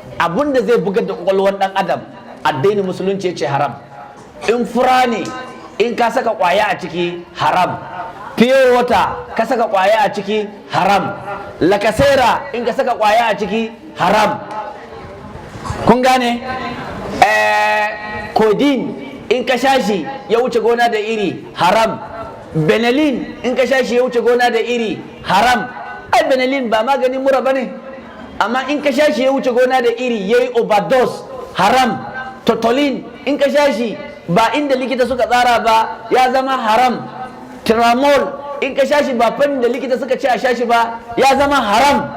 Abun da zai bugar da kwakwalwar dan adam, addinin Musulunci ya ce haram. In fura ne, in ka saka kwaya a ciki, haram. Pure water ka saka kwaya a ciki, haram. Lacasera in ka saka kwaya a ciki, haram. Kun gane? Codeine in ka sha shi ya wuce gona da iri, haram. Benylin in ka sha shi ya wuce gona da iri, haram. Ai Benylin ba maganin mura bane, amma in ka sha shi ya wuce gona da iri, yayi overdose, haram. Tutolin in ka sha shi ba inda likita suka tsara ba, ya zama haram. Tramol in ka sha shi ba fannin da likita suka ce a sha shi ba, ya zama haram.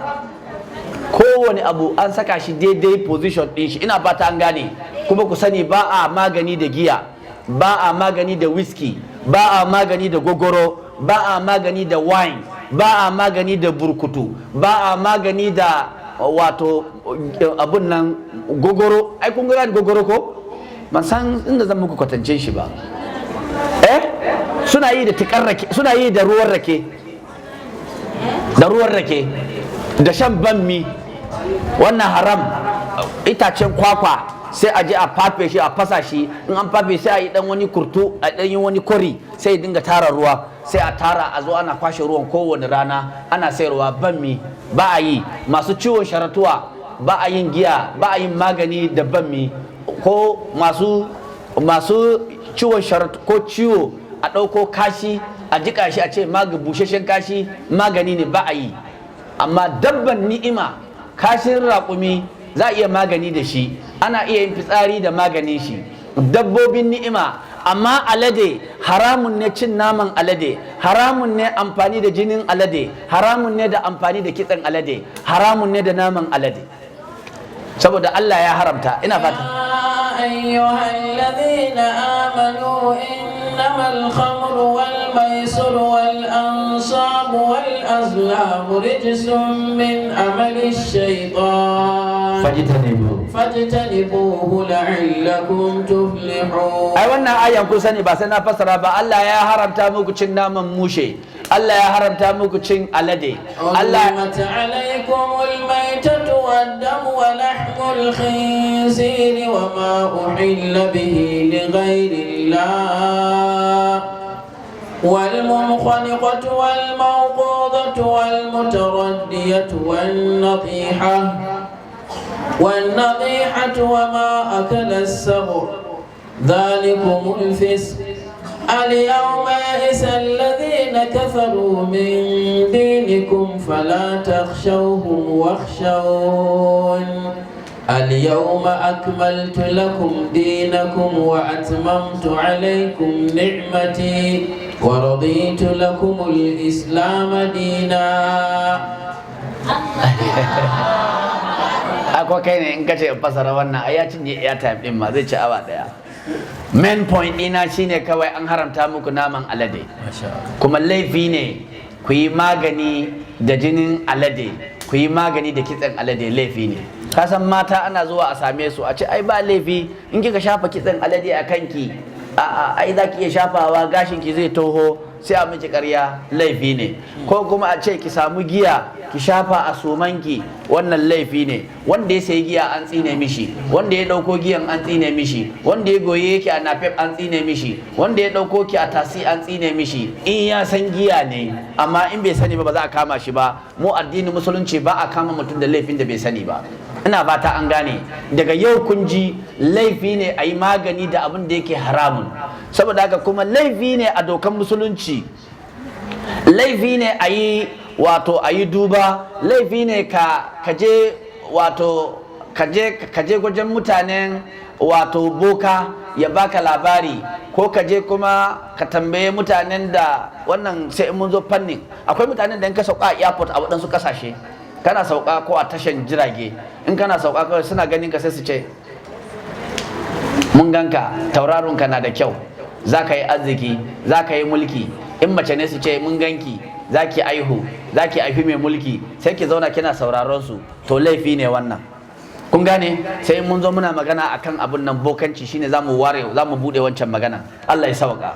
Kowane abu an saka shi daidai position din shi. Ina fata an gane. Kuma ku sani, ba a magani da giya, ba a magani da whisky, ba a magani da gogoro, ba a magani da wine, ba a magani da burkutu, ba a magani da wato abun nan gogoro. Ai kun gane gogoro ko? Ban san inda zan muku kwatance shi ba. Suna yi da tikar rake, suna yi da ruwan rake, da ruwan rake da shan bammi, wannan haram. Itacen kwakwa, sai a je a fafe shi, a fasa shi. In an fafe, sai a yi dan wani kurtu, a dan yi wani kori, sai dinga tara ruwa. Sai a tara, a zo ana kwashe ruwan kowane rana, ana sayarwa. Bammi ba a yi. Masu ciwon sharatuwa, ba a yin giya, ba a yin magani da bammi. Ko masu ciwon sharatu ko ciwo, a ɗauko kashi a jika shi, a ce busasshen kashi magani ne, ba a yi. Amma dabban ni'ima, kashin raƙumi, za a iya magani da shi, ana iya yin fitsari da maganin shi, dabbobin ni'ima. Amma alade haramun ne. Cin naman alade haramun ne, amfani da jinin alade haramun ne, da amfani da kitsen alade haramun ne, da naman alade, saboda Allah ya haramta. Ina fata. أيها الذين آمنوا إنما الخمر والميسر والأنصاب والأزلام رجس من عمل الشيطان فاجتنبوه. فاجتنبوه لعلكم تفلحون. Ai wannan ayan kun sani, ba sai na fassara ba. Allah ya haramta muku cin naman mushe, Allah ya haramta muku cin alade, Allah حرمت عليكم الميتة والدم ولحم الخنزير وما أحل به لغير الله والمنخنقة والموقوذة والمتردية والنطيحة وما أكل السبع، ذلكم الفسق. اليوم يئس الذين كفروا من دينكم فلا تخشوهم واخشون. اليوم أكملت لكم دينكم وأتممت عليكم نعمتي ورضيت لكم الإسلام دينا. Akwai kai ne in ka ce in fassara wannan, ai ya cinye airtime din ma, zai ci awa daya. Main point ɗina shine kawai an haramta muku naman alade, kuma laifi ne ku yi magani da jinin alade, ku yi magani da kitsen alade, laifi ne. Ka san mata ana zuwa a same su a ce, "Ai ba laifi in kika shafa kitsen alade a kanki, a'a, ai za ki iya shafawa, gashin ki zai toho." Sai a miki ƙarya, laifi ne. Ko kuma a ce ki samu giya ki shafa a sumanki, wannan laifi ne. Wanda ya sayi giya an tsine mishi, wanda ya ɗauko giyan an tsine mishi, wanda ya goye yake a napep an tsine mishi, wanda ya ɗauko ki a tasi an tsine mishi, in ya san giya ne. Amma in bai sani ba, ba za a kama shi ba. Mu addinin Musulunci ba a kama mutum da laifin da bai sani ba. Ina fata an gane. Daga yau kun ji, laifi ne a yi magani da abin da yake haramun. Saboda haka kuma laifi ne a dokan Musulunci, laifi ne a yi, wato a yi duba, laifi ne ka je, wato ka je wajen mutanen, wato boka, ya baka labari, ko ka je kuma ka tambaye mutanen da wannan. Sai in mun zo fannin, akwai mutanen da in ka sauka a airport a waɗansu ƙasashe, kana sauka ko a tashan jirage, in kana sauka kawai suna ganin ka sai su ce, "Mun ganka, tauraronka na da kyau, za ka yi arziki, za ka yi mulki." In mace ne su ce, "Mun ganki, za ki aihu, za ki aifi mai mulki." Sai ki zauna kina sauraron su, to laifi ne wannan. Kun gane? Sai mun zo muna magana akan abun nan bokanci, shine za mu ware, za mu bude wancan magana. Allah ya sauka.